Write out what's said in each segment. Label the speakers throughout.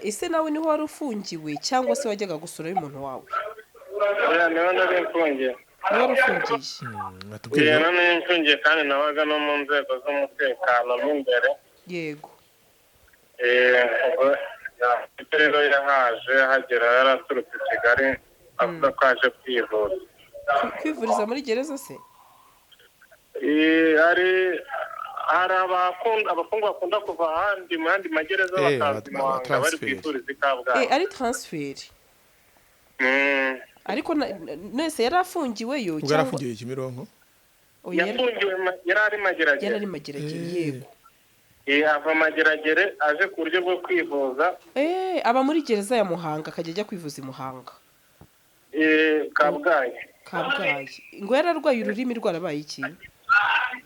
Speaker 1: Ese nawe niho wari ufungiwe cyangwa se wajyaga gusura umuntu wawe?
Speaker 2: Oya, niho nari mfungiye.
Speaker 1: Niho wari ufungiye?
Speaker 3: Natubwire.
Speaker 2: Niho nari mfungiye kandi nabaga no mu nzego z'umutekano mo imbere. Ubwo rero yahaje, ahagera yaraturutse i Kigali avuga ko aje kwivuza.
Speaker 1: Kwivuriza muri gereza se?
Speaker 2: Hari abafungwa bakunda kuva ahandi mu yandi magereza bakaza i Muhanga bari
Speaker 3: transfer.
Speaker 2: kwivuriza i Kabgayi.
Speaker 1: Ari transfer? Ariko nese yari afungiweyo
Speaker 3: Ubwo
Speaker 1: cyangwa?
Speaker 3: yarafungiwe Kimironko.
Speaker 1: Oya,
Speaker 2: Yafungiwe yari ari Mageragere.
Speaker 1: Yari ari Mageragere, yego.
Speaker 2: Ava Mageragere aje ku buryo bwo kwivuza.
Speaker 1: Aba muri gereza ya Muhanga, akajya ajya kwivuza i Muhanga.
Speaker 2: Kabgayi.
Speaker 1: Kabgayi. Ngo yararwaye ururimi, rwarabaye iki?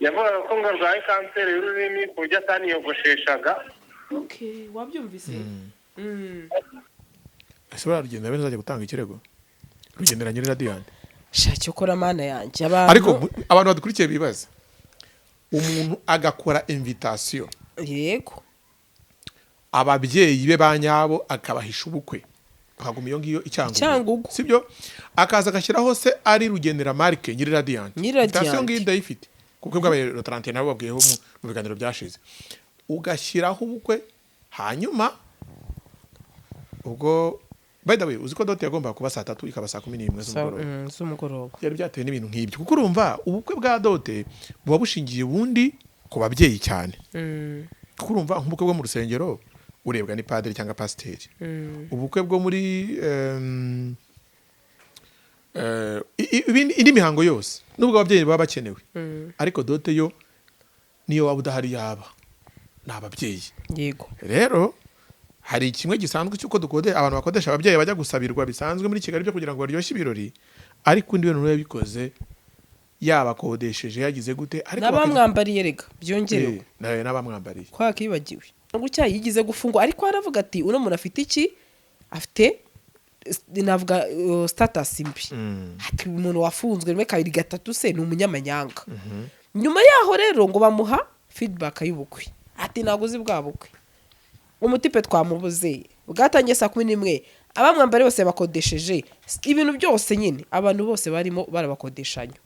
Speaker 2: Yavugaga ko ngo arwaye kanseri y'ururimi ku buryo ataniyogosheshaga.
Speaker 1: Okay, wabyumvise.
Speaker 3: Ese buriya Rugendera bene azajya gutanga ikirego, Rugendera nyiri Radiant?
Speaker 1: Sha, cyokora Mana yanjye, abantu
Speaker 3: Ariko abantu badukurikiye bibaza, umuntu agakora invitation, ababyeyi be ba nyabo akabahisha ubukwe, akaguma iyo ngiyo i Cyangugu.
Speaker 1: Cyangugu.
Speaker 3: Sibyo? Akaza agashyiraho se ari Rugenera Marike nyiri Radiant.
Speaker 1: Nyiri Radiant.
Speaker 3: Invitation ngiyi ndayifite kuko bwabaye le 31, nabo babwiyeho mu biganiro byashize. Ugashyiraho ubukwe, hanyuma ubwo, by the way, uzi ko dot yagombaga kuba saa 3 ikaba saa 11 z'umugoroba?
Speaker 1: Z'umugoroba.
Speaker 3: Byari byatewe n'ibintu nk'ibyo, kuko urumva ubukwe bwa dot buba bushingiye ubundi ku babyeyi cyane, kuko urumva nk'ubukwe bwo mu rusengero urebwa ni padiri cyangwa pasiteri. Ubukwe bwo muri indi mihango yose, nubwo ababyeyi baba bakenewe, ariko dot yo niyo waba udahari yaba ni ababyeyi. Rero hari kimwe gisanzwe cy'uko dukode abantu bakodesha ababyeyi bajya gusabirwa bisanzwe muri Kigali byo kugira ngo baryoshye ibirori, ariko undi we yabikoze yabakodesheje, yagize gute, ariko
Speaker 1: N'abamwambariye rega byongerewe.
Speaker 3: Nawe n'abamwambariye.
Speaker 1: Kwa kibagiwe gutya yigize gufungwa, ariko aravuga ati uno muntu afite iki, afite navuga status mbi, ati umuntu wafunzwe rimwe, kabiri, gatatu se ni umunyamanyanga. Nyuma yaho rero ngo bamuha feedback y'ubukwe, ati ntabwo uzi bwa bukwe, umutipe twamubuze, bwatangiye saa 11, abamwambariye bose bakodesheje ibintu byose nyine, abantu bose barimo barabakodeshanya.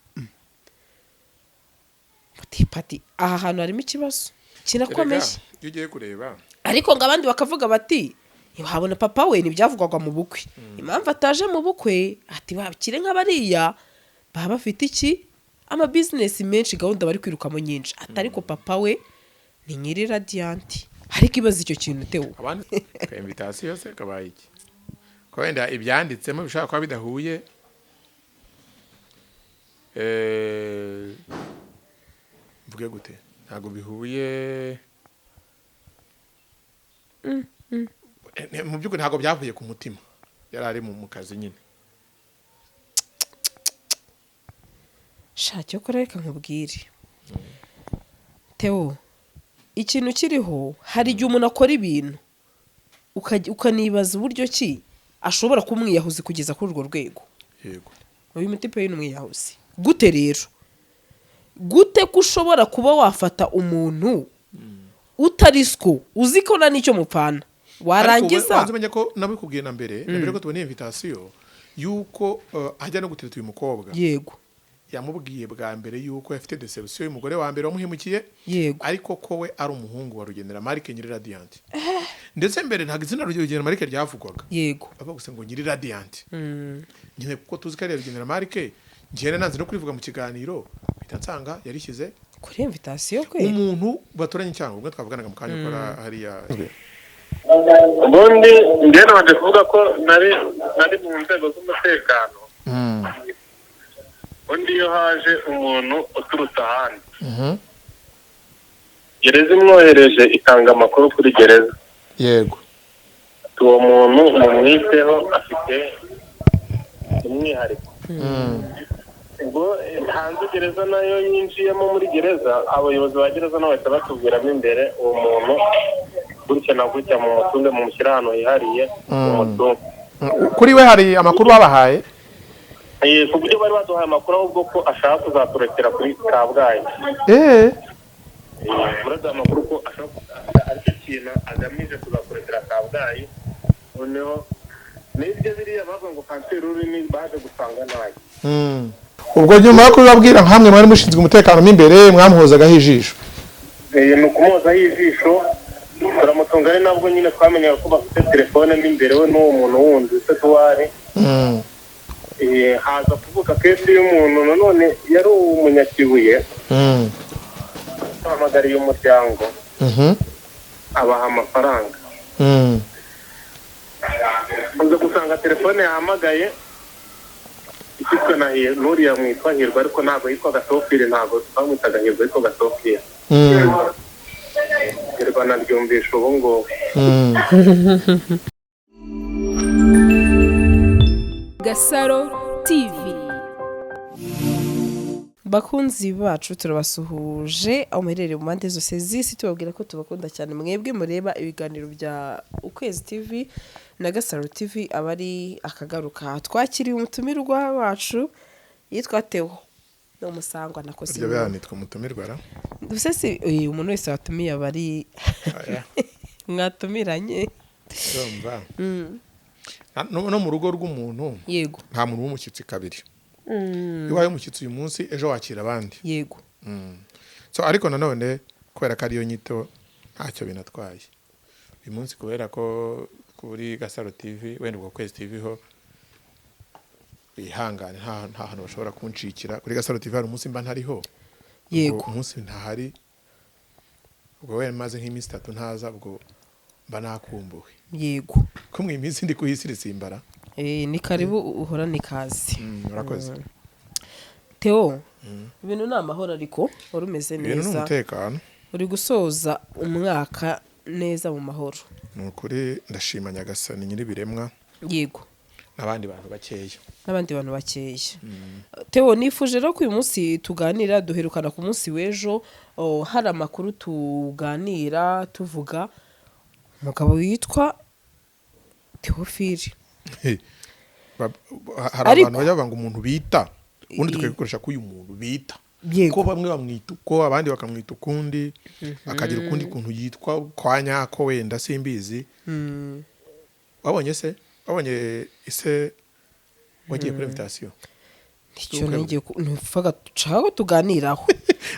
Speaker 1: Mutipe ati aha hantu harimo ikibazo kinakomeye.
Speaker 3: Erega, iyo ugiye kureba
Speaker 1: Ariko ngo abandi bakavuga bati ntiwahabona papa we, ntibyavugwaga mu bukwe, impamvu ataje mu bukwe, ati bakire nk'abariya baba bafite iki, amabizinesi menshi, gahunda bari kwirukamo nyinshi, ati ariko papa we ni nyiri Radiant. Ariko ibaze icyo kintu, Tewo.
Speaker 3: Abandi ka invitation se kabaye iki, ko wenda ibyanditsemo bishobora kuba bidahuye, mvuge gute, ntabwo bihuye. Mu by'ukuri ntabwo byavuye ku mutima, yari ari mu kazi nyine.
Speaker 1: Sha, cyokora reka nkubwire, Tewo, ikintu kiriho, hari igihe umuntu akora ibintu ukanibaza uburyo ki ashobora kuba umwiyahuzi kugeza kuri urwo rwego. Uyu mutipe we ni umwiyahuzi gute rero? Gute ko ushobora kuba wafata umuntu utari siko, uzi ko nta n'icyo mupfana, warangiza
Speaker 3: Ariko ubanza umenye ko nabikubwiye na mbere ko tubona invitation yuko ajya no gutereta uyu mukobwa, yamubwiye bwa mbere yuko afite déception y'umugore wa mbere wamuhemukiye, ariko ko we ari umuhungu wa Rugenera Marike nyiri Radiant. Ndetse mbere ntabwo izina Rugenera Marike ryavugwaga, bavuga gusa ngo nyiri Radiant nyine, kuko tuzi ko ari Rugenera Marike. Njyewe nanze no kurivuga mu kiganiro, mpita nsanga yarishyize
Speaker 1: Kuri invitation kwe.
Speaker 3: Umuntu baturanye cyangwa ubwo twavuganaga mu kanya ukora hariya.
Speaker 2: Ubundi njyewe nabanje kuvuga ko nari mu nzego z'umutekano. Undi iyo haje umuntu uturutse ahandi, gereza imwohereje itanga amakuru kuri gereza. Ati uwo muntu mumwiteho, afite umwihariko. Ubwo hanze gereza nayo yinjiyemo muri gereza, abayobozi ba gereza nabo bahita batubwiramo imbere, uwo muntu gutya na gutya, mumutunge, mumushyire ahantu hihariye, mumutunge.
Speaker 3: Kuri we hari amakuru babahaye?
Speaker 2: Ku buryo bari baduhaye amakuru ahubwo ko ashaka kuzaturekera kuri Kabgayi. Baraduha amakuru ko ashaka aricyo. ikintu agamije kuzakoresera Kabgayi. Noneho n'ibyo biriya bavuga ngo kanseri y'ururimi, baje gusanga nayo.
Speaker 3: Ubwo nyuma yo kubibabwira, nkamwe mwari mushinzwe umutekano mo imbere, mwamuhozagaho ijisho?
Speaker 2: Ni ukumuhozaho ijisho, turamutunga. Ari nabwo nyine twamenyaga ko bafite telefone mo imbere, we n'uwo muntu wundi witwa Tuwari. Haza kuvuka case y'umuntu nanone yari umunyakibuye, ahamagariye umuryango, abaha amafaranga. Uza gusanga telefone yahamagaye ifitwe na n'uriya mwitwa Hirwa, ariko ntabwo yitwaga Sofire, ntabwo bamwitaga Hirwa, yitwaga Sofia. Hirwa naryumvisha ubu ngubu.
Speaker 4: Gasaro TV.
Speaker 1: Bakunzi bacu, turabasuhuje aho muherereye mu mpande zose z'isi, tubabwira ko tubakunda cyane, mwebwe mureba ibiganiro bya Ukwezi TV na Gasaro TV. Aba ari akagaruka, twakiriye umutumirwa wacu yitwa Theo, ni umusangwa nakoze.
Speaker 3: Iryo bera nitwa umutumirwa ra?
Speaker 1: Gusa si uyu umuntu wese watumiye aba ari
Speaker 3: Oya.
Speaker 1: mwatumiranye.
Speaker 3: Urumva, no mu rugo rw'umuntu nta muntu w'umushyitsi kabiri. Iyo ubaye umushyitsi uyu munsi, ejo wakira abandi. So ariko nanone kubera ko ariyo nyito, ntacyo binatwaye uyu munsi, kubera ko kuri Gasaro TV, wenda ubwo Kwezi TV ho wihangane, nta hantu bashobora kuncikira. Kuri Gasaro TV hari umunsi mba ntariho. Ubwo umunsi ntahari, ubwo wenda maze nk'iminsi 3 ntaza, ubwo mba nakumbuwe. Ko mu iminsi ndi kuhisirisimbara.
Speaker 1: Ni karibu, uhorane ikaze.
Speaker 3: Urakoze.
Speaker 1: Theo, ibintu ni amahoro, ariko wari umeze
Speaker 3: Ibintu ni
Speaker 1: neza?
Speaker 3: umutekano.
Speaker 1: Uri gusoza umwaka neza mu mahoro?
Speaker 3: Ni ukuri ndashima Nyagasani nyir'ibiremwa n'abandi bantu bakeya.
Speaker 1: N'abandi bantu bakeya. Theo, nifuje rero ko uyu munsi tuganira. Duherukana ku munsi w'ejo, hari amakuru tuganira tuvuga umugabo witwa Theophile.
Speaker 3: Hari abantu bajya bavuga ngo umuntu bita ubundi, tukabikoresha ko uyu muntu bita, ko bamwe bamwita uko, abandi bakamwita ukundi, akagira ukundi kuntu yitwa kwa nyako, wenda simbizi. Wabonye se, wabonye ise wagiye kuri invitation?
Speaker 1: Icyo ngiye ntuvuga, dushaka ko tuganiraho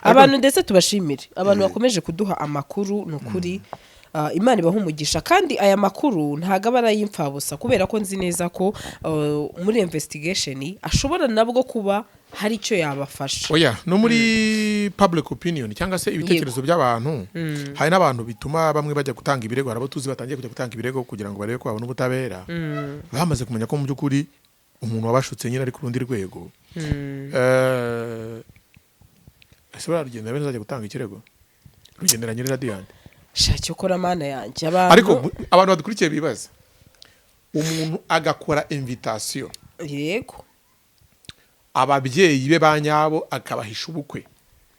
Speaker 1: abantu, ndetse tubashimire abantu bakomeje kuduha amakuru. Ni ukuri, Imana ibaha umugisha, kandi aya makuru ntabwo aba ari ay'imfabusa, kubera ko nzi neza ko muri investigation ashobora nabwo kuba hari icyo yabafasha.
Speaker 3: Oya, no muri public opinion cyangwa se ibitekerezo by'abantu, hari n'abantu bituma bamwe bajya gutanga ibirego. Hari abo tuzi batangiye kujya gutanga ibirego kugira ngo barebe ko babona ubutabera, bamaze kumenya ko mu by'ukuri umuntu wabashutse nyine ari ku rundi rwego. Ese buriya rugendo bene azajya gutanga ikirego, rugendera nyiri Radiant?
Speaker 1: Shaki ukora, Mana yanjye, abantu.
Speaker 3: Ariko abantu badukurikiye bibaza, umuntu agakora invitation, ababyeyi be ba nyabo akabahisha ubukwe,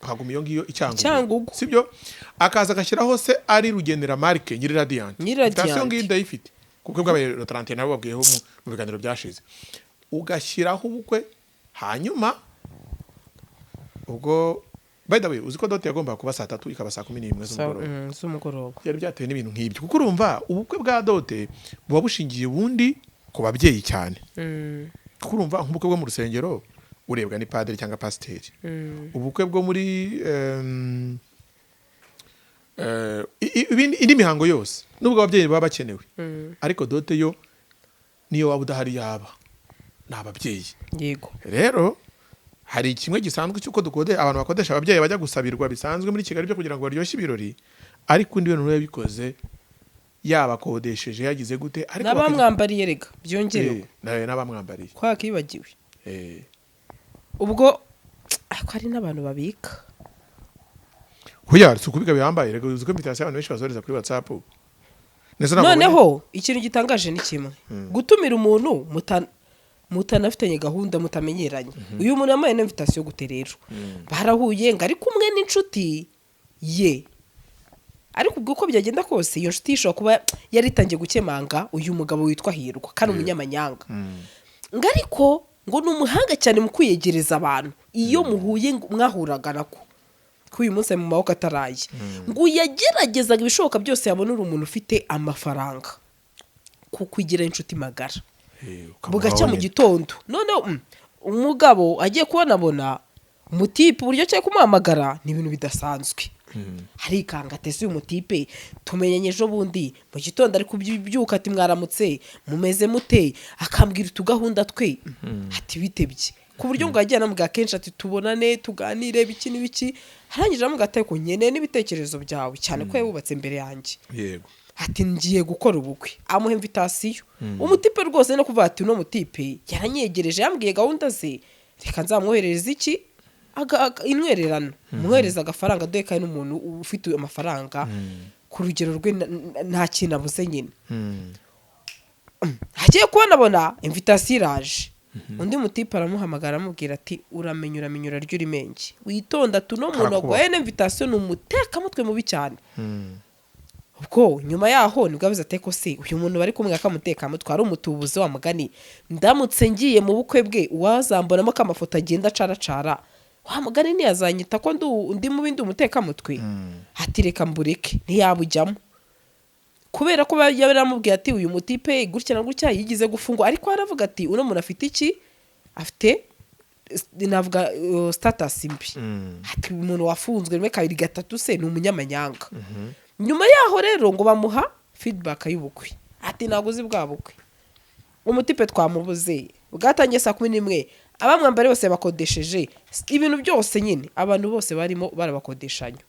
Speaker 3: akaguma iyo ngiyo icyangugu.
Speaker 1: Icyangugu.
Speaker 3: Sibyo? Akaza agashyiraho se ari Rugenera Marike nyiri Radiant.
Speaker 1: Nyiri Radiant.
Speaker 3: Invitation ngiyi ndayifite kuko bwabaye le 31, nabo babwiyeho mu biganiro byashize. Ugashyiraho ubukwe, hanyuma ubwo, by the way, uzi ko dot yagombaga kuba saa 3 ikaba saa 11 z'umugoroba?
Speaker 1: Z'umugoroba.
Speaker 3: Byari byatewe n'ibintu nk'ibyo, kuko urumva ubukwe bwa dot buba bushingiye ubundi ku babyeyi cyane, kuko urumva nk'ubukwe bwo mu rusengero urebwa ni padiri cyangwa pasiteri, ubukwe bwo muri indi mihango yose, nubwo ababyeyi baba bakenewe, ariko dot yo niyo waba udahari yaba ni ababyeyi. Rero hari kimwe gisanzwe cy'uko dukode abantu bakodesha ababyeyi bajya gusabirwa bisanzwe muri Kigali byo kugira ngo baryoshye ibirori, ariko undi we noneho yabikoze yabakodesheje, yagize gute, ariko
Speaker 1: N'abamwambariye rega byongerewe.
Speaker 3: N'abamwambariye.
Speaker 1: Kwa kibagiwe. Ubwo ariko hari n'abantu babika.
Speaker 3: Hoya, si ukubika bihambaye rega. Uzi ko invitation abantu benshi bazohereza kuri WhatsApp? Ndetse ntabwo
Speaker 1: Noneho ikintu gitangaje ni kimwe: gutumira umuntu mutanafitanye gahunda, mutamenyeranye. Uyu muntu yamaye n'invitation gute rero? Barahuye ngo ari kumwe n'inshuti ye, ariko ubwo uko byagenda kose iyo nshuti ishobora kuba yari itangiye gukemanga uyu mugabo witwa Hirwa kandi umunyamanyanga, ngo ariko ngo ni umuhanga cyane mu kwiyegereza abantu. Iyo muhuye ngo mwahuraga nako Ko uyu munsi ari mu maboko ataraye. Ngo yageragezaga ibishoboka byose yabona uri umuntu ufite amafaranga, kukugira inshuti magara. Bugacya mu gitondo noneho umugabo agiye kubonabona umutipe, uburyo cyo kumuhamagara ni ibintu bidasanzwe. Harikanga, atese uyu mutipe tumenyanye ejo bundi mu gitondo, ari kubyuka ati: "Mwaramutse, mumeze mute?" Akambwira utugahunda twe, ati: "Bitebye," ku buryo ngo yagiye anamubwira kenshi ati: "Tubonane, tuganire biki n'ibiki." Arangije aramubwira ati: "Ariko nkeneye n'ibitekerezo byawe cyane ko yabubatse imbere yanjye." Ati: "Ngiye gukora ubukwe." Amuha invitation. Umutipe rwose no kuvuga ati: "Uno mutipe yaranyegereje, yambwiye gahunda ze, reka nzamwoherereza iki, intwererano, mwohereza agafaranga," dore kandi n'umuntu ufite amafaranga ku rugero rwe, nta kintu abuze nyine. Agiye kubonabona invitation iraje, undi mutipe aramuhamagara, aramubwira ati: "Uramenya, uramenya, urarya urimenge, witonda." Ati: "Uno muntu
Speaker 3: Karakubaho.
Speaker 1: waguhaye n'invitation ni umutekamutwe mubi cyane." Ubwo nyuma yaho nibwo avuze ati: "Ko se uyu muntu bari kumwe akamutekamutwe ari umutubuzi wa mugani, ndamutse ngiye mu bukwe bwe, uwazambonamo ko amafoto agenda acaracara, wa mugani ntiyazanyita ko ndi mubi, ndi umutekamutwe?" Ati: "Reka mbureke." Ntiyabujyamo kubera ko yaramubwiye ati: "Uyu mutipe gutya na gutya yigize gufungwa." Ariko aravuga ati: "Uno muntu afite iki, afite, navuga, status mbi." Ati: "Umuntu wafunzwe rimwe, kabiri, gatatu se ni umunyamanyanga." Nyuma yaho rero ngo bamuha feedback y'ubukwe, ati: "Ntabwo uzi bwa bukwe, umutipe twamubuze, bwatangiye saa 11, abamwambari bose bakodesheje ibintu byose nyine, abantu bose barimo barabakodeshanya."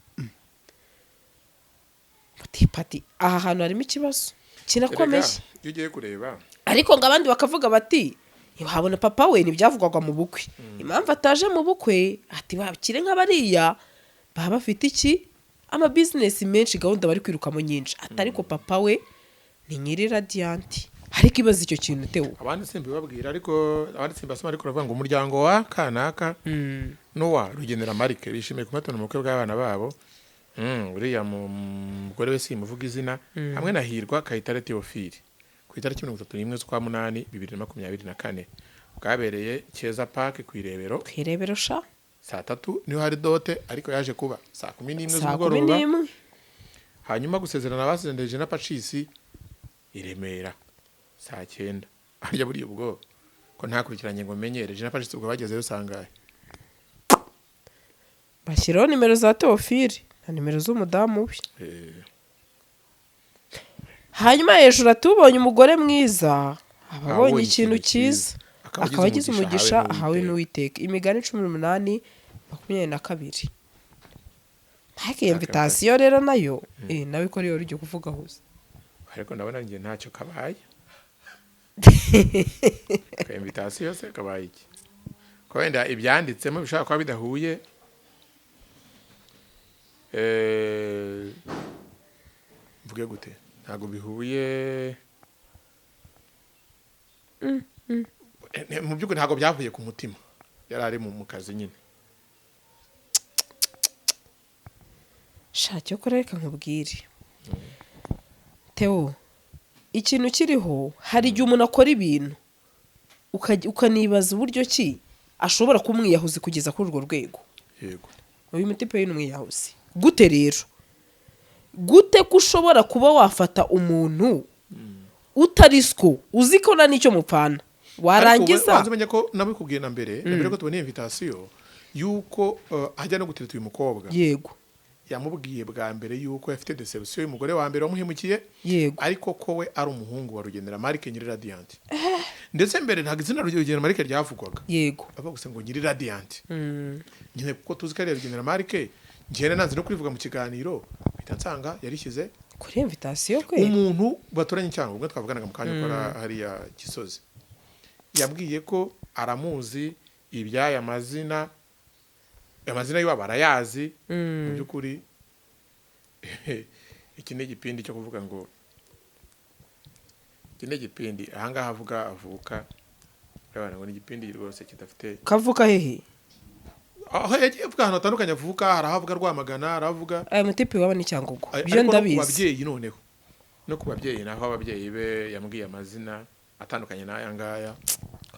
Speaker 1: Mutipe ati: "Aha hantu harimo ikibazo kinakomeye."
Speaker 3: Erega, iyo ugiye kureba,
Speaker 1: Ariko ngo abandi bakavuga bati: "Habona papa we ntibyavugwaga mu bukwe, impamvu ataje mu bukwe," ati, "bakire nk'abariya baba bafite iki, amabizinesi menshi, gahunda bari kwirukamo nyinshi," ati, "ariko papa we ni nyiri Radiant." Ariko ibaze icyo kintu, Tewo.
Speaker 3: Abandi simbibabwira, ariko abandi simbasoma, ariko uravuga ngo umuryango wa kanaka n'uwa Rugenera Marike bishimiye kumatana ubukwe bw'abana babo. Uriya mugore we simuvuga izina, hamwe na Hirwa Kayitare Theophile, ku itariki 31 z'ukwa 8 2024, bwabereye Keza Park ku Irebero.
Speaker 1: Ku Irebero sha.
Speaker 3: Saa 3 niho hari dot, ariko yaje kuba saa 11
Speaker 1: Saa 11.
Speaker 3: z'umugoroba. Hanyuma gusezerana basezeranije na Pacisi i Remera saa 9. Harya buriya ubwo ko ntakurikiranye ngo menyere Regina Pacisi, ubwo bagezeyo sangahe?
Speaker 1: Bashyiraho nimero za Teofile na nimero z'umudamu we. Hanyuma hejuru ati: "Ubonye umugore mwiza aba abonye ikintu cyiza, akaba agize umugisha ahawe n'Uwiteka." Imigani 18:22. Ariko iyo invitation rero nayo, nawe ko ariyo ujya kuvuga hose.
Speaker 3: Ariko ndabona njye ntacyo kabaye ka invitation se. Kabaye iki, ko wenda ibyanditsemo bishobora kuba bidahuye? Mvuge gute, ntabwo bihuye. Mu by'ukuri ntabwo byavuye ku mutima, yari ari mu kazi nyine.
Speaker 1: Shaka cyo, reka nkubwire Teo, ikintu kiriho, hari igihe umuntu akora ibintu ukanibaza uburyo ki ashobora kuba umwiyahuzi kugeza kuri urwo rwego. Uyu mutipe we ni umwiyahuzi gute rero? Gute ko ushobora kuba wafata umuntu utari siko, uzi ko nta n'icyo mupfana, warangiza
Speaker 3: Ariko ubanza umenye ko nabikubwiye na mbere ko tubona invitation, yuko ajya no gutereta uyu mukobwa, yamubwiye bwa mbere yuko afite déception y'umugore wa mbere wamuhemukiye, ariko ko we ari umuhungu wa Rugenera Marike, nyiri Radiant. Ndetse mbere ntabwo izina Rugenera Marike ryavugwaga, avuga gusa ngo nyiri Radiant nyine, kuko tuzi ko ari Rugenera Marike. Njyewe nanze no kurivuga mu kiganiro, mpita nsanga yarishyize
Speaker 1: kuri invitation kwe.
Speaker 3: Umuntu baturanye cyangwa ubwo twavuganaga mu kanya ukora hariya Gisozi yabwiye ko aramuzi, iby'aya mazina, amazina y'iwabo arayazi. Mu by'ukuri iki ni igipindi cyo kuvuga ngo iki ni igipindi. Ahangaha avuga avuka, urabona ngo ni igipindi rwose kidafite.
Speaker 1: Kavuka hehe?
Speaker 3: Aho yagiye avuga ahantu hatandukanye avuka, hari aho avuga Rwamagana, hari aho avuga
Speaker 1: Aya mutipe iwabo ni Cyangugu, byo
Speaker 3: Ariko no ku
Speaker 1: ndabizi.
Speaker 3: babyeyi, noneho no ku babyeyi naho, ababyeyi be yambwiye amazina atandukanye n'aya ngaya.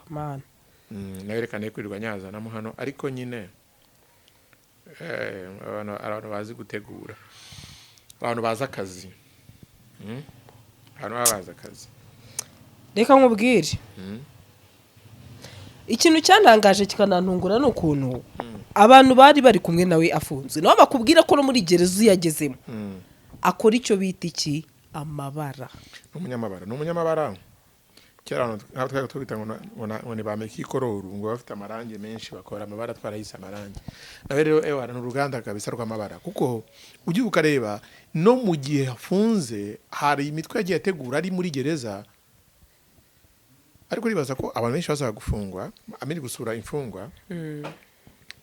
Speaker 1: Mana.
Speaker 3: Nawe reka ne kwirirwa nyazanamo hano, ariko nyine Abantu bazi gutegura, abantu bazi akazi. Abantu baba bazi akazi.
Speaker 1: Reka nkubwire, ikintu cyantangaje kikanantungura ni ukuntu abantu bari bari kumwe nawe afunzwe nabo bakubwira ko no muri gereza iyo yagezemo akora icyo bita iki, amabara.
Speaker 3: Ni umunyamabara, ni umunyamabara. Kera abantu ntabwo twari tubita ngo ni ba mekikororu, ngo bafite amarangi menshi, bakora amabara, twarayise amarangi. Nawe rero ewa ni uruganda kabisa rw'amabara, kuko ugiye ukareba no mu gihe afunze hari imitwe yagiye ategura ari muri gereza. Ariko uribaza ko abantu benshi bazaga gufungwa, amiri gusura imfungwa,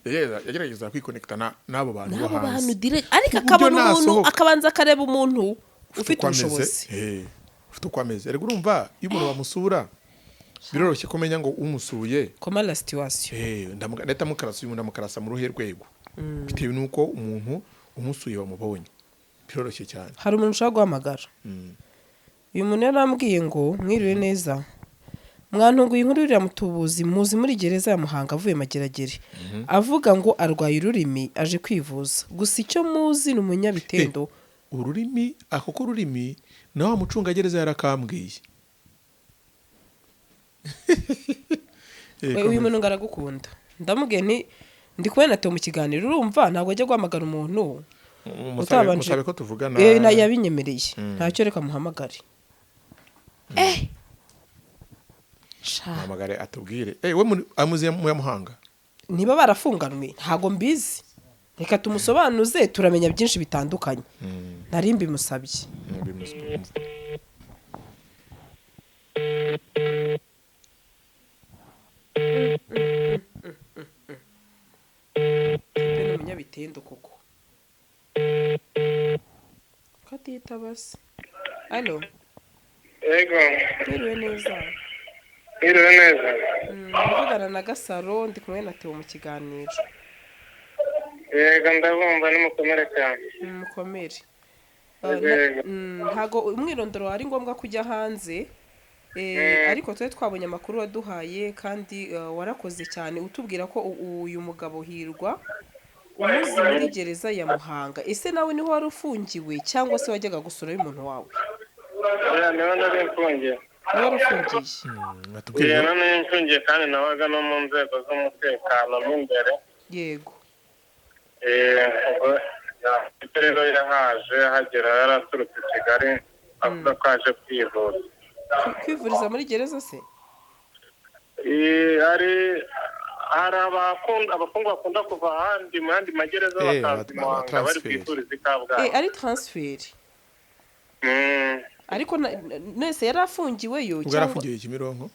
Speaker 3: yagerageza kwikonekita n'abo bantu bo
Speaker 1: n'abo bantu
Speaker 3: hanze
Speaker 1: direct, ariko
Speaker 3: Ku buryo
Speaker 1: akabona umuntu,
Speaker 3: nasohoka.
Speaker 1: akabanza akareba umuntu ufite
Speaker 3: uko ameze,
Speaker 1: ubushobozi.
Speaker 3: Ufite uko ameze. Erega urumva iyo umuntu bamusura biroroshye kumenya ngo umusuye
Speaker 1: Koma la situation.
Speaker 3: Ndahita mukarasa uyu, ndamukarasa mu ruhe rwego, bitewe n'uko umuntu umusuye wamubonye, biroroshye cyane.
Speaker 1: Hari umuntu ushobora guhamagara. Uyu muntu yarambwiye ngo mwiriwe neza, mwantunguye inkuru y'uriya mutubuzi muzi muri gereza ya Muhanga avuye Mageragere, avuga ngo arwaye ururimi aje kwivuza, gusa icyo muzi ni umunyabitendo.
Speaker 3: Ururimi, ako k'ururimi nawe wa mucungagereza yarakambwiye.
Speaker 1: Uyu muntu ngo aragukunda. Ndamubwiye nti ndi kumwe na Theo mu kiganiro, urumva ntabwo ajya guhamagara umuntu utabanje
Speaker 3: Musabe ko tuvugana.
Speaker 1: Yabinyemereye, ntacyo, reka muhamagare. Sha.
Speaker 3: Muhamagare atubwire. We amuzi mu ya Muhanga.
Speaker 1: Niba barafunganwe ntago mbizi, reka tumusobanuze, turamenya byinshi bitandukanye. Nari mbimusabye. Pepe ni umunyabitendo koko, ko atitaba se? Alo?
Speaker 2: Yego.
Speaker 1: Mwiriwe neza?
Speaker 2: Mwiriwe neza.
Speaker 1: Mvugana na Gasaro, ndi kumwe na Theo mu kiganiro.
Speaker 2: Yego, ndabumva, nimukomere cyane.
Speaker 1: Mukomere.
Speaker 2: Yego, yego.
Speaker 1: Ntago umwirondoro wari ngombwa kujya hanze, ariko twe twabonye amakuru waduhaye kandi warakoze cyane utubwira ko uyu mugabo Hirwa umuzi muri gereza ya Muhanga. Ese nawe niho wari ufungiwe cyangwa se wajyaga gusura umuntu wawe?
Speaker 2: Oya, niho nari mfungiye.
Speaker 1: Niho wari ufungiye?
Speaker 3: Atubwire.
Speaker 2: Oya, nari mfungiye kandi nabaga no mu nzego z'umutekano mo imbere. Ubwo rero yahaje ahagera yaraturutse i Kigali avuga ko aje kwivuza.
Speaker 1: Kwivuriza muri gereza se?
Speaker 2: Hari abafungwa bakunda kuva ahandi mu yandi magereza bakaza i Muhanga bari
Speaker 3: transfer.
Speaker 2: kwivuriza i Kabgayi.
Speaker 1: Ari transfer. Ariko nese yari afungiweyo
Speaker 3: Ubwo
Speaker 1: cyangwa
Speaker 3: yarafungiwe Kimironko.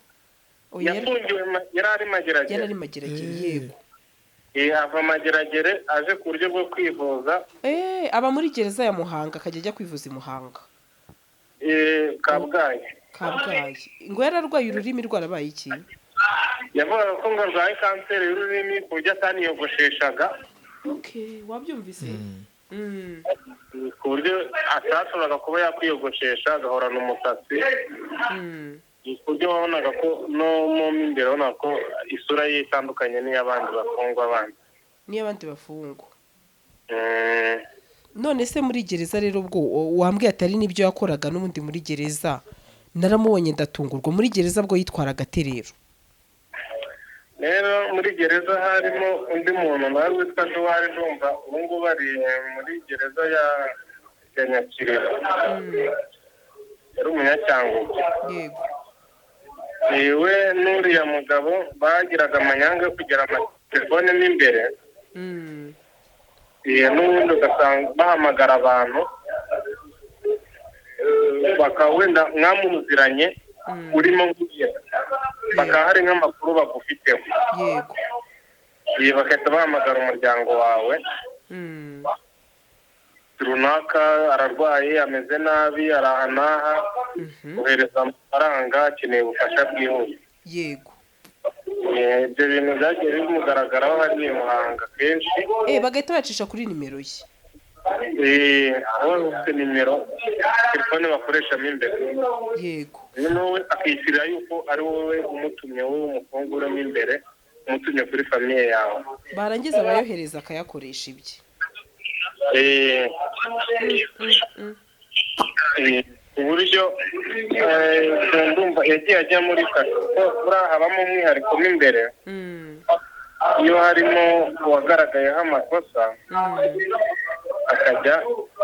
Speaker 1: Oya,
Speaker 2: Yafungiwe yari ari Mageragere.
Speaker 1: Yari ari Mageragere, yego.
Speaker 2: Ava Mageragere aje ku buryo bwo kwivuza.
Speaker 1: Aba muri gereza ya Muhanga akajya ajya kwivuza i Muhanga.
Speaker 2: Kabgayi.
Speaker 1: Kabgayi. Ngo yararwaye ururimi, rwarabaye iki?
Speaker 2: Yavugaga ko ngo arwaye kanseri y'ururimi ku buryo ataniyogosheshaga.
Speaker 1: Okay, wabyumvise?
Speaker 2: Ku buryo atashoboraga kuba yakwiyogoshesha, agahorana umusatsi. Ku buryo wabonaga ko no mu imbere wabonaga ko isura ye itandukanye n'iy'abandi bafungwa bandi.
Speaker 1: N'iy'abandi bafungwa. None se muri gereza rero ubwo wambwiye atari n'ibyo yakoraga n'ubundi muri gereza, naramubonye ndatungurwa. Muri gereza bwo yitwaraga ate rero?
Speaker 2: Rero muri gereza harimo undi muntu nawe witwa Duwari, ndumva ubu ngubu ari muri gereza ya Nyakiriba. Yari umunyacyangugu. We n'uriya mugabo bagiraga amanyanga yo kugira amatelefone mo imbere. N'ubundi ugasanga bahamagara abantu, bakaba wenda mwamuziranye urimo nk'iyo, bakaba hari nk'amakuru bagufiteho. Bagahita bahamagara umuryango wawe. Runaka ararwaye, ameze nabi, ari aha n'aha, ohereza amafaranga, akeneye ubufasha bwihuse. Ibyo bintu byagiye bimugaragaraho hariya i Muhanga kenshi.
Speaker 1: Bagahita bacisha kuri nimero ye.
Speaker 2: Aho ufite nimero telefone bakoreshamo imbere. Noneho we akishyurira yuko ari wowe umutumye, wowe umufunguramo imbere. Umutumye kuri famille yawe.
Speaker 1: Barangiza abayohereza akayakoresha ibye.
Speaker 2: Ku buryo ndumva yagiye ajya muri kasho, kuko buriya habamo umwihariko mo imbere. Iyo harimo uwagaragayeho amakosa akajya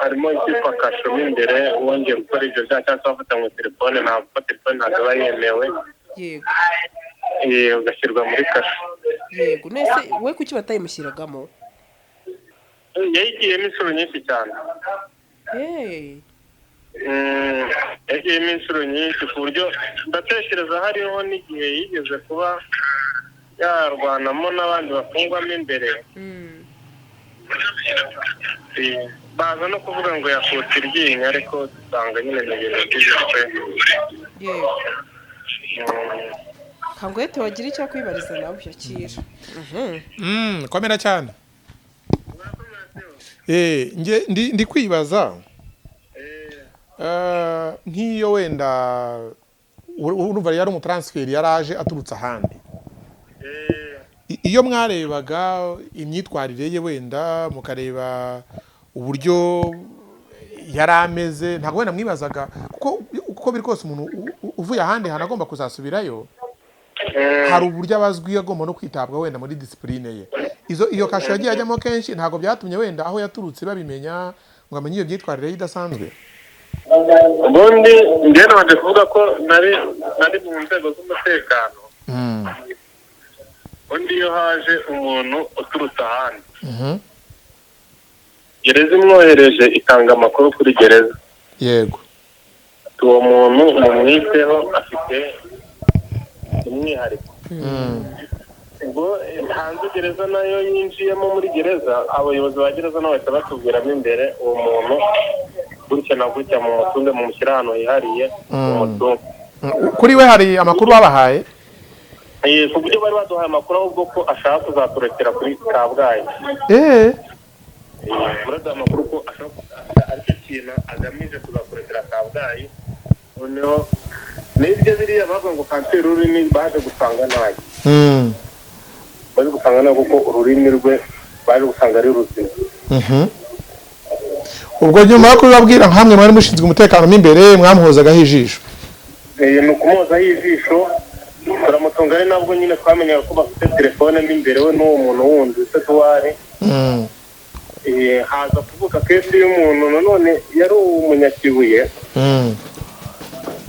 Speaker 2: harimo icyitwa kasho mo imbere, wongera gukora ibyo byaha cyangwa se wafatanywe telefone, ntabwo telefone ntabwo aba yemewe.
Speaker 1: Yego.
Speaker 2: Ugashyirwa muri kasho.
Speaker 1: Yego, nese we kuki batayimushyiragamo?
Speaker 2: Yayigiyemo inshuro nyinshi cyane. Yagiyemo inshuro nyinshi ku buryo ndatekereza hariho n'igihe yigeze kuba yarwanamo n'abandi bafungwamo imbere. Baza no kuvuga ngo yakutse iryinyo, ariko dusanga nyine ni ibintu by'ibiswe.
Speaker 1: Yego. Kangwete wagira icyo kwibariza nawe yakira.
Speaker 3: Komera cyane. Nge ndi kwibaza nk'iyo wenda urumva yari umutransfer yaraje aturutse ahandi. Iyo mwarebaga imyitwarire ye wenda mukareba uburyo yari ameze, ntabwo wenda mwibazaga kuko uko biri kose umuntu uvuye ahandi hantu agomba kuzasubirayo, hari uburyo abazwi agomba no kwitabwa wenda muri discipline ye. Iyo kasho yagiye ajyamo kenshi ntabwo byatumye wenda aho yaturutse babimenya ngo amenye iyo myitwarire ye idasanzwe.
Speaker 2: Ubundi njye nabanje kuvuga ko nari mu nzego z'umutekano. Undi iyo haje umuntu uturutse ahandi, gereza imwohereje itanga amakuru kuri gereza.
Speaker 3: Yego.
Speaker 2: Uwo muntu mumwiteho afite umwihariko. Ubwo hanze gereza nayo yinjiyemo muri gereza, abayobozi ba gereza nabo bahita batubwiramo imbere, uwo muntu gutya na gutya mumutunge, mumushyire ahantu hihariye, mumutunge.
Speaker 3: Kuri we hari amakuru babahaye?
Speaker 2: Ku buryo bari baduhaye amakuru ahubwo ko ashaka kuzaturekera kuri Kabgayi. Baraduha amakuru ko ashaka, aricyo kintu agamije kuzakurekera Kabgayi. Noneho n'ibyo biriya bavuga ngo kanseri y'ururimi baje gusanga nayo. Baje gusanga nayo kuko ururimi rwe baje gusanga ari ruzima.
Speaker 3: Ubwo nyuma yo kubabwira nkamwe mwari mushinzwe umutekano mo imbere mwamuhozagaho ijisho?
Speaker 2: Ni ukumuhozaho ijisho, turamutunga. Ari nabwo nyine twamenyaga ko bafite telefone mo imbere we n'uwo muntu wundi witwa Duware. Haza kuvuka kesi y'umuntu nanone yari umunyakibuye.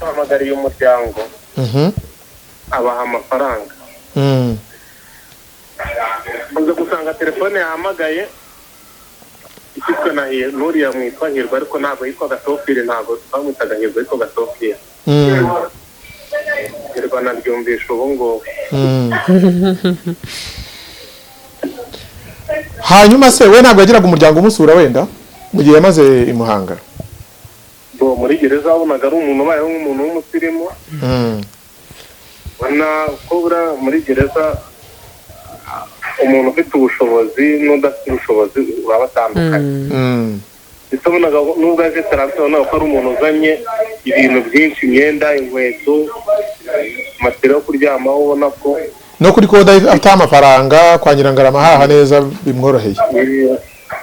Speaker 2: Bahamagariye umuryango, abaha amafaranga. Uza gusanga telefone yahamagaye ifitwe na Nuriya mwitwa Hirwa, ariko ntabwo yitwaga Sofire, ntabwo bamwitaga Hirwa, yitwaga Sofia. Hirwa naryumvisha ubu ngubu.
Speaker 3: Hanyuma se we ntabwo yagiraga umuryango umusura wenda mu gihe yamaze i Muhanga?
Speaker 2: Bo muri gereza wabonaga ari umuntu ubayeho nk'umuntu w'umusirimu. Ubona ko buriya muri gereza umuntu ufite ubushobozi n'udafite ubushobozi baba batandukanye. Ndetse wabonaga nubwo aje taransifa, wabonaga ko ari umuntu uzanye ibintu byinshi, imyenda, inkweto, matera yo kuryamaho, ubona ko
Speaker 3: no kuri koda afite amafaranga kwa Nyirangarama haha neza bimworoheye.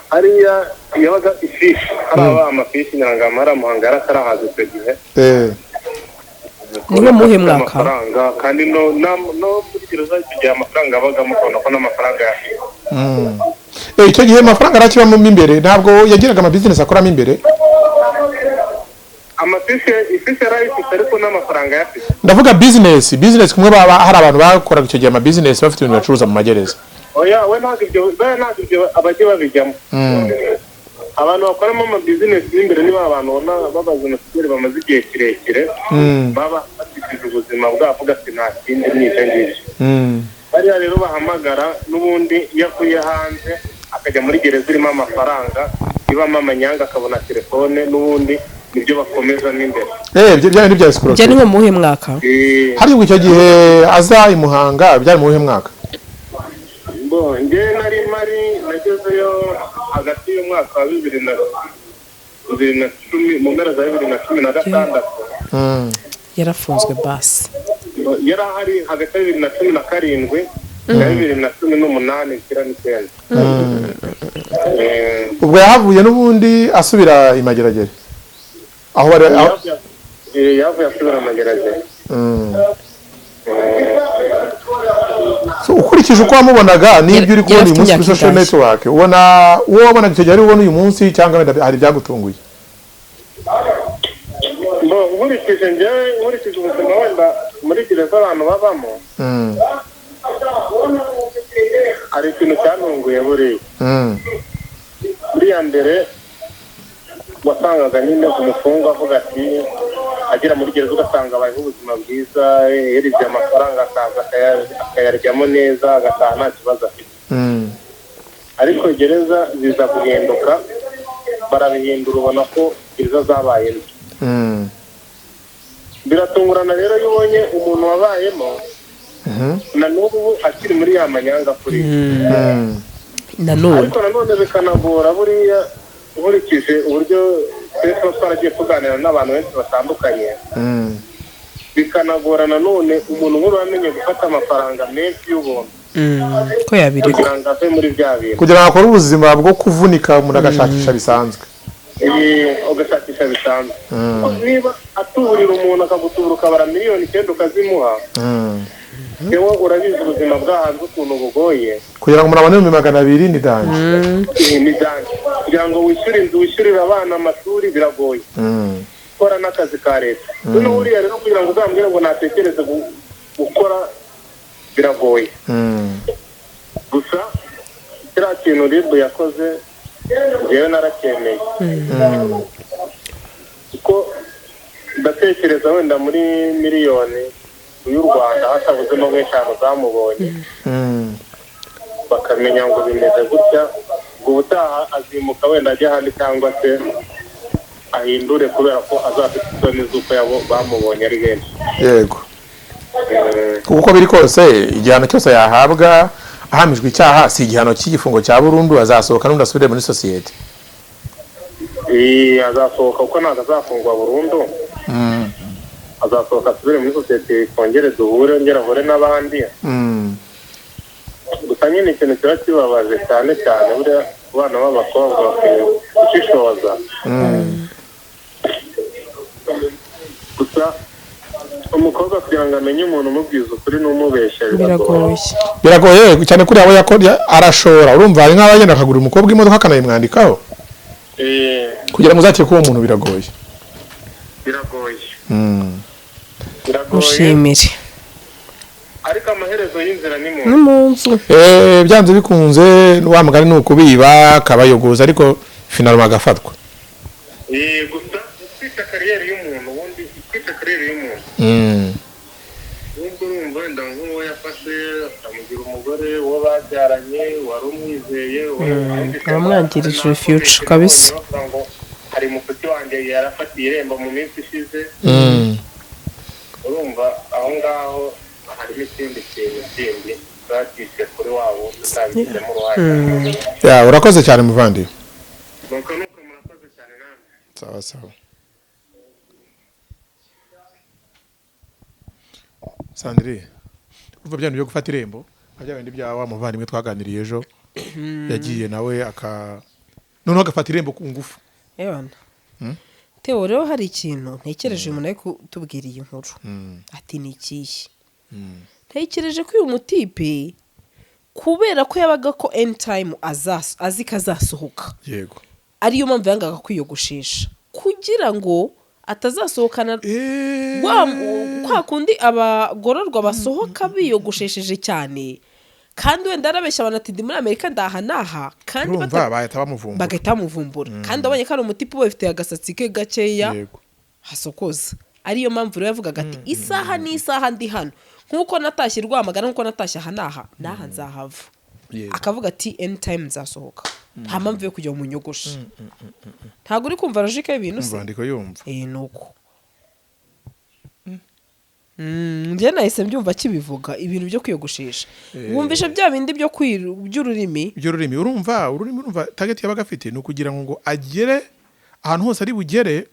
Speaker 2: Hariya yabaga ifishi, hari aba amafishi Nyirangarama, hari Muhanga yaratarahaza icyo gihe.
Speaker 1: Ni nko muhe mwaka?
Speaker 2: Amafaranga kandi no muri gereza icyo gihe amafaranga abagamo, ukabona ko n'amafaranga yafite.
Speaker 3: Icyo gihe amafaranga arakibamo imbere, ntabwo yagiraga ama business akoramo imbere.
Speaker 2: Amafishi ifishi yarayifite ariko n'amafaranga yafite.
Speaker 3: Ndavuga business kumwe baba hari abantu bakoraga icyo gihe ama business bafite ibintu bacuruza mu magereza.
Speaker 2: Oya we ntabwo ibyo abajye babijyamo. Abantu bakoramo ama business imbere niba abantu ubona babaza bamaze igihe kirekire, baba bafite ubuzima bwabo gasi nta kindi n'icyo ngicyo. Bariya rero bahamagara n'ubundi iyo akuye hanze akajya muri gereza irimo amafaranga, ibamo amanyanga, akabona telefone n'ubundi nibyo bakomeza n'imbere.
Speaker 3: Ibyo byari bya escroquerie.
Speaker 1: Byari nko muhe mwaka?
Speaker 3: Hari ubwo icyo gihe aza i Muhanga byari muhe mwaka?
Speaker 2: Bo nge nari mari nagezeyo hagati y'umwaka wa 2010 mu mpera za 2016.
Speaker 1: Yarafunzwe basi.
Speaker 2: Yari ahari hagati ya 2017 Ya 2018 ishyira 9.
Speaker 3: Ubwo yahavuye n'ubundi asubira i Mageragere aho bari
Speaker 2: Yavuye asubira Mageragere.
Speaker 3: So, ukurikije uko wamubonaga n'ibyo uri kubona uyu munsi kuri
Speaker 1: Yari afite
Speaker 3: social
Speaker 1: imyaka
Speaker 3: network, ubona uwo wabonaga icyo gihe ari ubona uyu munsi, cyangwa wenda hari ibyagutunguye?
Speaker 2: Bo, nkurikije njyewe, nkurikije ubuzima wenda muri gereza abantu babamo, hari ikintu cyantunguye buriya. Buriya mbere wasangaga nyine umufungwa avuga ati agera muri gereza ugasanga abayeho ubuzima bwiza, yaribye amafaranga akaza akayaryamo neza, agataha nta kibazo afite. Ariko gereza ziza guhinduka, barabihindura, ubona ko gereza zabaye mbi. Biratungurana rero iyo ubonye umuntu wabayemo na n'ubu akiri muri ya manyanga kuri
Speaker 1: Nanone
Speaker 2: ariko nanone bikanagora buriya, nkurikije uburyo twe tuba twaragiye tuganira n'abantu benshi batandukanye, bikanagora nanone umuntu nk'ubu wamenye gufata amafaranga menshi y'ubuntu
Speaker 1: ko yabireka
Speaker 2: kugira ngo ave muri bya bintu,
Speaker 3: kugira ngo akore ubuzima bwo kuvunika, umuntu agashakisha bisanzwe.
Speaker 2: Ugashakisha bisanzwe. Niba atuburira umuntu akagutubura ukabara 9 miliyoni ukazimuha, yewe urabizi ubuzima bw'ahanze ukuntu bugoye.
Speaker 3: Kugira ngo umuntu abone 200,000 ni danger.
Speaker 2: Ni danger. Kugira ngo wishyure inzu, wishyurire abana amashuri biragoye, gukora n'akazi ka leta. Noneho uriya rero kugira ngo uzambwire ngo natekereze gukora biragoye. Gusa kiriya kintu RIB yakoze njyewe naracyemeye, kuko ndatekereza wenda muri miliyoni y'u Rwanda hatabuzemo nk'eshanu zamubonye, bakamenya ngo bimeze gutya, ngo ubutaha azimuka wenda ajya ahandi cyangwa se ahindure, kubera ko azafite isoni z'uko yabo bamubonye ari benshi.
Speaker 3: Yego, kuko biri kose igihano cyose yahabwa ahamijwe icyaha si igihano cy'igifungo cya burundu, azasohoka n'undi asubire muri sosiyete.
Speaker 2: Azasohoka kuko ntabwo azafungwa burundu. Azasohoka asubire muri sosiyete, twongere duhure, yongere ahure n'abandi. Gusa nyine ikintu kiba kibabaje cyane cyane buriya ku bana b'abakobwa bakwiye gushishoza. Gusa umukobwa kugira ngo amenye umuntu umubwiza ukuri n'umubeshya biragoye.
Speaker 1: Biragoye.
Speaker 3: Biragoye cyane kuri abo arashora, urumva hari nk'abagenda akagura umukobwa imodoka akanayimwandikaho. Kugira ngo uzakire kuba umuntu biragoye.
Speaker 2: Biragoye. Biragoye.
Speaker 1: Mushimire.
Speaker 2: Ariko amaherezo y'inzira ni mu
Speaker 1: Ni mu nzu.
Speaker 3: Byanze bikunze wa mugani ni ukubiba akabayogoza, ariko finalement agafatwa.
Speaker 2: Gusa kwita carrière y'umuntu, ubundi kwita carrière y'umuntu, nubwo urumva wenda nk'uwo yafashe akamugira umugore, uwo babyaranye wari umwizeye,
Speaker 1: Abamwangirije future kabisa.
Speaker 2: Bavuga ngo hari mufuti wanjye yarafatiye irembo mu minsi ishize. Urumva aho ngaho harimo ikindi kintu kindi batishe kuri wabo utabigizemo uruhare.
Speaker 3: Ya, urakoze cyane muvandi.
Speaker 2: Nuko nuko, murakoze cyane namwe.
Speaker 3: Sawa sawa. Sandrine, urumva bya bintu byo gufata irembo nka bya bindi bya wa muvandimwe twaganiriye ejo, yagiye nawe aka noneho agafata irembo ku ngufu.
Speaker 1: Ebana Theo, rero hari ikintu ntekereje uyu muntu ari kutubwira iyi nkuru, ati ni ikihe? Ntekereje ko uyu mutipe kubera ko yabaga ko anytime azi ko azasohoka, ariyo mpamvu yangaga kwiyogoshesha kugira ngo atazasohokana kwa kundi abagororwa basohoka biyogoshesheje cyane, kandi wenda arabeshya abantu ati ndi muri Amerika ndaha n'aha, kandi
Speaker 3: Urumva bahita bamuvumbura.
Speaker 1: Bagahita bamuvumbura, kandi abonye ko ari umutipe uba wifitiye agasatsi ke gakeya hasokoza. Ariyo mpamvu rero yavugaga ati isaha n'isaha ndi hano, nk'uko natashye i Rwamagana, nk'uko natashye aha n'aha n'aha nzahava. Akavuga ati anytime nzasohoka, nta mpamvu yo kujya mu nyogoshe. Ntabwo uri kumva logique y'ibintu se?
Speaker 3: Umva ndiko yumva.
Speaker 1: Nuko njye nahise mbyumva kibivuga ibintu byo kwiyogoshesha, wumvishe bya bindi byo by'ururimi.
Speaker 3: By'ururimi, urumva ururimi, urumva target yabaga afite ni ukugira ngo agere ahantu hose ari bugere.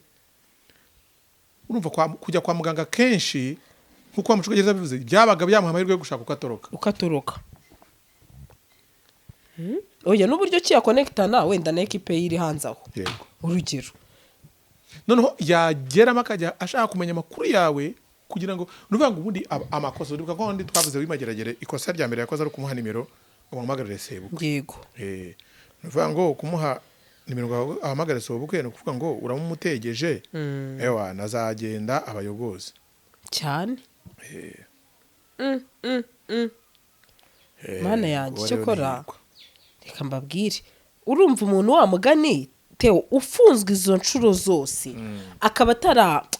Speaker 3: Urumva kujya kwa muganga kenshi nk'uko wa mucungagereza bivuze, byabaga byamuha amahirwe yo gushaka uko atoroka.
Speaker 1: Uko atoroka. Oya, n'uburyo ki yakonekitana wenda na ekipe ye iri hanze aho.
Speaker 3: Yego.
Speaker 1: Urugero.
Speaker 3: Noneho yageramo akajya ashaka kumenya amakuru yawe, kugira ngo ni ukuvuga ngo ubundi amakosa, uribuka ko undi twavuze w'imageragere, ikosa rya mbere yakoze ari ukumuha nimero ngo amuhamagarire sebukwe. Ni ukuvuga ngo kumuha nimero ngo ahamagare sebukwe ni ukuvuga ngo uramumutegeje, ewa nazagenda abayogoze.
Speaker 1: Cyane. Mana yanjye,
Speaker 3: Uwo rero
Speaker 1: cyokora
Speaker 3: ni hirwa.
Speaker 1: Reka mbabwire, urumva umuntu wa mugani Theo ufunzwe izo nshuro zose akaba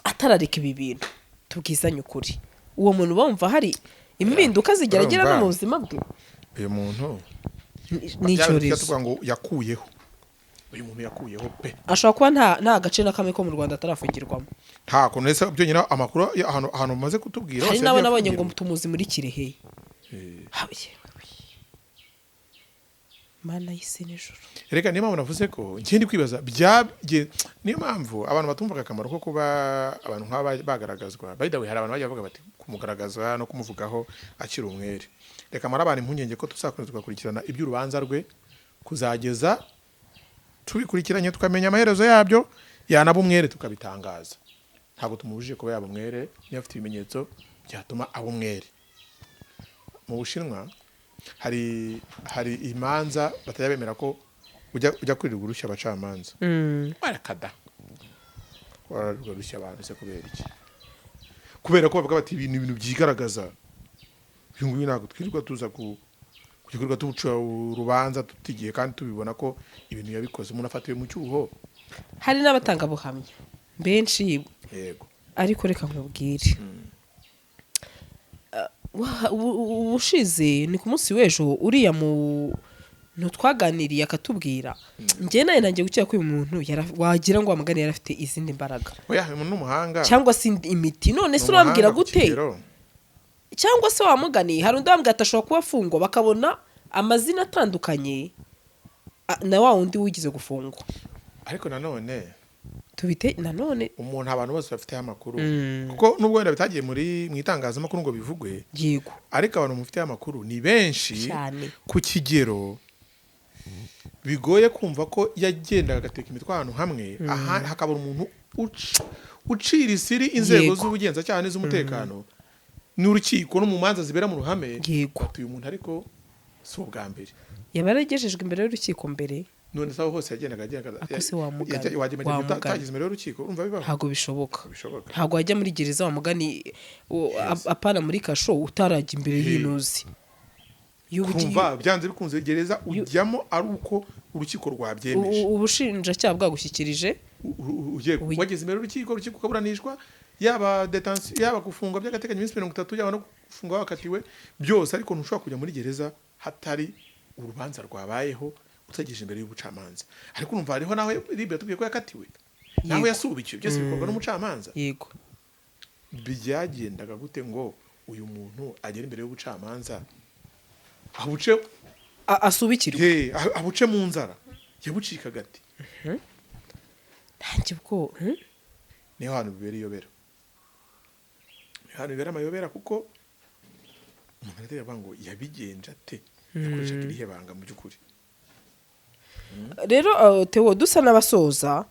Speaker 1: atarareka ibi bintu, tubwizanye ukuri, uwo muntu bumva hari impinduka zigeragera no mu buzima bwe?
Speaker 3: Uyu muntu
Speaker 1: Ni icyorezo.
Speaker 3: Tuvuga ngo yakuyeho, uyu muntu yakuyeho pe.
Speaker 1: Ashobora kuba nta gace na kamwe ko mu Rwanda atarafungirwamo.
Speaker 3: Nta kuntu ese byonyine amakuru ahantu umaze kutubwira
Speaker 1: Hari
Speaker 3: hose
Speaker 1: n'abo
Speaker 3: yagiye
Speaker 1: nabonye ngo
Speaker 3: afungirwa.
Speaker 1: tumuzi muri Kirehe. Mana y'isi n'ijuru.
Speaker 3: Reka, niyo mpamvu navuze ko njye ndi kwibaza niyo mpamvu abantu batumvaga akamaro ko kuba abantu nk'aba bagaragazwa. By the way, hari abantu bajya bavuga bati kumugaragaza no kumuvugaho akiri umwere. Reka mara abantu impungenge ko tuzakomeza tugakurikirana iby'urubanza rwe kuzageza tubikurikiranye, tukamenya amaherezo yabyo, yanaba umwere tukabitangaza. Ntabwo tumubujije kuba yaba umwere niba afite ibimenyetso byatuma aba umwere. Mu Bushinwa hari imanza batajya bemera ko ujya kwirirwa urushya abacamanza. Barakada, wararirwa rushya abantu se kubera iki? Kubera ko bavuga bati ibintu byigaragaza, uyu nguyu ntabwo twirirwa tuza ku kujya kwirirwa tubuca urubanza tutigiye kandi tubibona ko ibintu yabikoze. Umuntu afatiwe mu cyuho.
Speaker 1: Hari n'abatangabuhamya benshi. Ariko reka nkubwire, ubushize ni ku munsi w'ejo, uriya muntu twaganiriye akatubwira, njye nawe ntangiye gukeka ko uyu muntu wagira ngo wamugani yari afite izindi mbaraga.
Speaker 3: Oya, uyu muntu ni umuhanga.
Speaker 1: Cyangwa se imiti. None
Speaker 3: Ni
Speaker 1: se urambwira
Speaker 3: umuhanga ku
Speaker 1: gute?
Speaker 3: kigero.
Speaker 1: Cyangwa se wamuganiye, hari undi wambwira ati ashobora kuba afungwa bakabona amazina atandukanye na wa wundi wigize gufungwa.
Speaker 3: Ariko nanone
Speaker 1: Tubite nanone
Speaker 3: umuntu abantu bose bafiteho amakuru, kuko nubwo wenda bitagiye muri mu itangazamakuru ngo bivugwe, ariko abantu mufiteho amakuru ni benshi
Speaker 1: Cyane.
Speaker 3: ku kigero bigoye kumva ko yagendaga agateka imitwe ahantu hamwe, aha hakabura umuntu ucira isiri inzego z'ubugenzacyaha n'iz'umutekano n'urukiko no mu manza zibera mu ruhame. Ati uyu muntu ariko si ubwa mbere.
Speaker 1: Yaba yaragejejwe imbere y'urukiko mbere?
Speaker 3: None se aho hose yagendaga agendaga
Speaker 1: Ako se wamugana,
Speaker 3: wajya
Speaker 1: wamugana.
Speaker 3: utageze imbere y'urukiko, urumva bibaho?
Speaker 1: Ntabwo bishoboka.
Speaker 3: Bishoboka.
Speaker 1: Ntabwo wajya muri gereza wamugani apana muri kasho utarajya imbere y'intuzi.
Speaker 3: Kumva byanze bikunze gereza ujyamo ari uko urukiko rwabyemeje.
Speaker 1: Ubushinjacyaha bwagushyikirije.
Speaker 3: Ugiye wageze imbere y'urukiko, urukiko ukaburanishwa, yaba detention, yaba gufungwa by'agateganyo iminsi 30, yaba no gufungwa wakatiwe byose, ariko ntushobora kujya muri gereza hatari urubanza rwabayeho, utagejeje imbere y'ubucamanza. Ariko urumva hariho naho RIB yatubwiye ko yakatiwe, naho yasubikiwe, byose bikorwa n'umucamanza. Byagendaga gute ngo uyu muntu agere imbere y'ubucamanza abuce
Speaker 1: Asubikirwe?
Speaker 3: He, abuce mu nzara yabucikaga ati
Speaker 1: Nanjye ubwo,
Speaker 3: Niho hantu bibera iyobera, niho hantu bibera amayobera, kuko umuntu aratera avuga ngo yabigenje ate, yakoreshaga irihe banga mu by'ukuri?
Speaker 1: Rero Theo, dusa n'abasoza,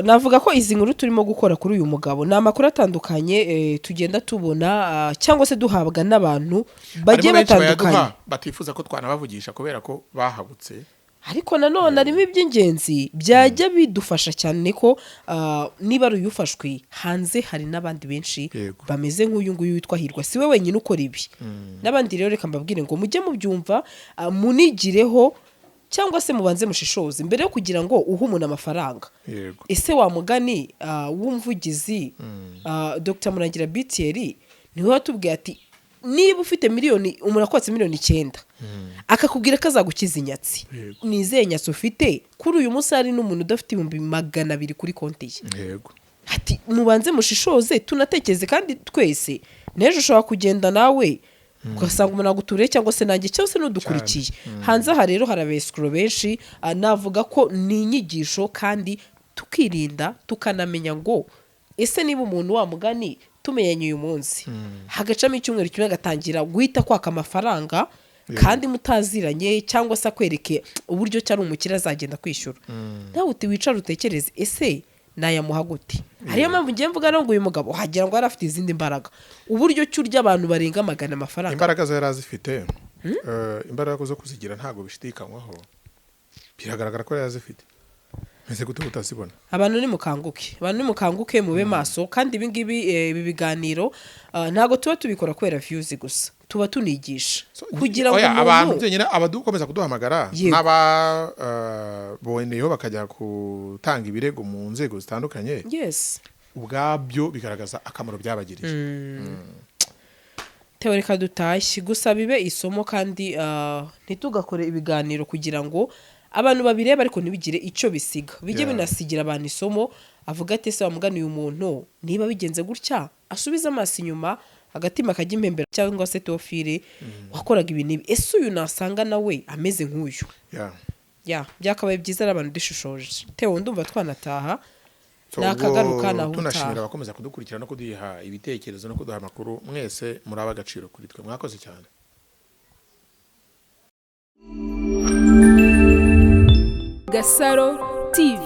Speaker 1: navuga ko izi nkuru turimo gukora kuri uyu mugabo ni amakuru atandukanye tugenda tubona cyangwa se duhabwa n'abantu bagiye
Speaker 3: Harimo benshi
Speaker 1: batandukanye.
Speaker 3: bayaduha batifuza ko twanabavugisha kubera ko bahabutse.
Speaker 1: Ariko nanone harimo iby'ingenzi byajya bidufasha cyane ko niba ari uyufashwe hanze, hari n'abandi benshi bameze nk'uyu nguyu witwa Hirwa. Si we wenyine ukora ibi, n'abandi. Rero reka mbabwire ngo mujye mubyumva, munigireho cyangwa se mubanze mushishoze mbere yo kugira ngo uhe umuntu amafaranga. Ese wa mugani w'umuvugizi Dr Murangira BTR niwe watubwiye ati niba ufite miliyoni, umuntu akwatse miliyoni 9 akakubwira ko azagukiza inyatsi, ni izihe nyatsi ufite kuri uyu munsi? Hari n'umuntu udafite 200,000 kuri konti ye. Ati mubanze mushishoze, tunatekereze kandi twese n'ejo ushobora kugenda nawe ugasanga umuntu aguturiye, cyangwa se nanjye, cyangwa se n'udukurikiye hanze aha. Rero hari abesikoro benshi. Navuga ko ni inyigisho kandi tukirinda, tukanamenya ngo ese niba umuntu wa mugani tumenyanye uyu munsi, hagacamo icyumweru kimwe agatangira guhita kwaka amafaranga. Kandi mutaziranye, cyangwa se akwereke uburyo cyari umukire azagenda kwishyura, nawe uti wicare utekereze, ese nayamuha gute? Ariyo mpamvu ngiye mvuga ngo uyu mugabo wagira ngo yari afite izindi mbaraga, uburyo ki urya abantu barenga 100 amafaranga.
Speaker 3: Imbaraga zo yari azifite, imbaraga zo kuzigira ntabwo bishidikanywaho, biragaragara ko yari azifite. Meze gute utazibona?
Speaker 1: Abantu nimukanguke, abantu nimukanguke, mube maso. Kandi ibi ngibi, ibi biganiro, ntabwo tuba tubikora kubera views gusa, tuba tunigisha kugira ngo
Speaker 3: Oya, abantu
Speaker 1: umuntu
Speaker 3: byonyine abadukomeza kuduhamagara n'ababoneyeho bakajya gutanga ibirego mu nzego zitandukanye, ubwabyo bigaragaza akamaro byabagiriye.
Speaker 1: Tewe, reka dutashye, gusa bibe isomo, kandi ntitugakore ibiganiro kugira ngo abantu babirebe ariko ntibigire icyo bisiga, bijye binasigira abantu isomo, avuga ati ese wamuganiye umuntu niba bigenze gutya, asubize amaso inyuma, agatima kajya impembera, cyangwa se Teofile wakoraga ibi n'ibi, ese uyu nasanga nawe ameze nk'uyu? Ya, byakabaye byiza ari abantu dushishoje. Tewe, ndumva twanataha.
Speaker 3: So,
Speaker 1: Nakagaruka
Speaker 3: ubwo
Speaker 1: naho
Speaker 3: tunashimira
Speaker 1: utaha.
Speaker 3: abakomeza kudukurikira no kuduha ibitekerezo no kuduha amakuru, mwese muri ab'agaciro kuri twe, mwakoze cyane.
Speaker 4: Gasaro TV.